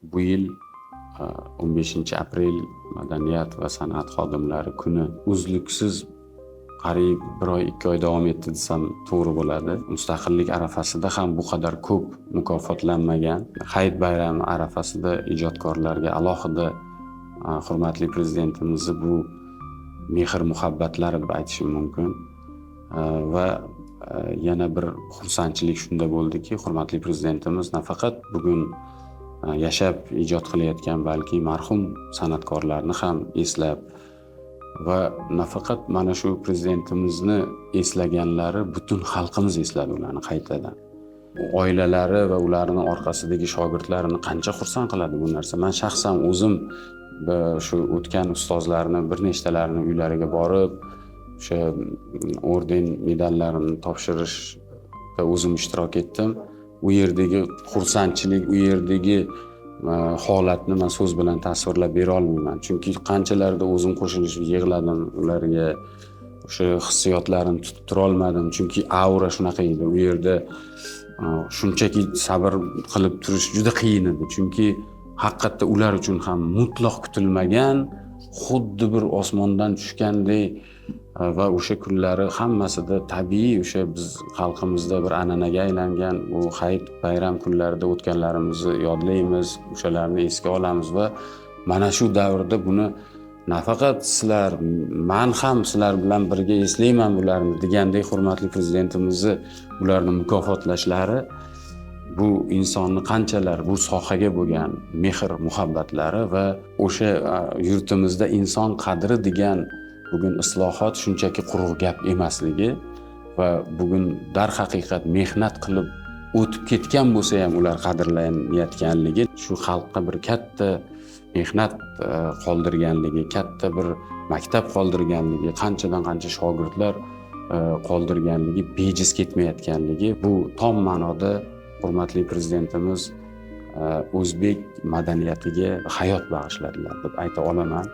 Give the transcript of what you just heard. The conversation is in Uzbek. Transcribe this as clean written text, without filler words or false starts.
Bu yil 15 aprel Madaniyat va san'at xodimlari kuni uzluksiz qariyb bir oy, 2 oy davom etdi desam, to'g'ri bo'ladi. Mustaqillik arafasida ham bu qadar ko'p mukofotlanmagan. Hayit bayrami arafasida ijodkorlarga alohida hurmatli prezidentimizni bu mehr muhabbatlari deb aytishim mumkin. Va yana bir xursandchilik shunda bo'ldiki, hurmatli prezidentimiz nafaqat bugun yashab ijod qilayotgan, balki marhum san'atkorlarni ham eslab va nafaqat mana shu prezidentimizni eslaganlari, butun xalqimiz esladi ularni qaytadan. Oilalari va ularni orqasidagi shogirdlarini qancha xursand qiladi bu narsa. Man shaxsan o'zim shu o'tgan ustozlarni bir nechtalarini uylariga borib, o'sha orden medallarini topshirishda o'zim ishtirok etdim. U yerdagi xursandchilik, u yerdagi holatni man so'z bilan tasvirlab bera olmayman, chunki qanchalarda o'zim qo'shilishib yig'ladim ularga, o'sha hissiyotlarimni tutib turolmadim, chunki aura shunaqa edi u yerda. Shunchaki sabr qilib turish juda qiyin edi, chunki haqiqatda ular uchun ham mutlaq kutilmagan, xuddi bir osmondan tushgandek. Va o'sha kunlari hammasida tabiiy o'sha biz xalqimizda bir an'anaga aylangan bu hayit bayram kunlarida o'tganlarimizni yodlaymiz, o'shalarni esga olamiz. Va mana shu davrda buni nafaqat sizlar, man ham sizlar bilan birga eslayman bularni degandek hurmatli prezidentimizni ularni mukofotlashlari, bu insonni qanchalar bu sohaga bo'lgan mehr muhabbatlari va o'sha yurtimizda inson qadri degan bugun islohot shunchaki quruq gap emasligi va bugun darhaqiqat mehnat qilib o'tib ketgan bo'lsa ham ular qadrlanayotganligi, shu xalqqa bir katta mehnat qoldirganligi, katta bir maktab qoldirganligi, qanchadan qancha shogirdlar qoldirganligi bejiz ketmayotganligi, bu tom ma'noda hurmatli prezidentimiz o'zbek madaniyatiga hayot bag'ishladilar deb ayta olaman.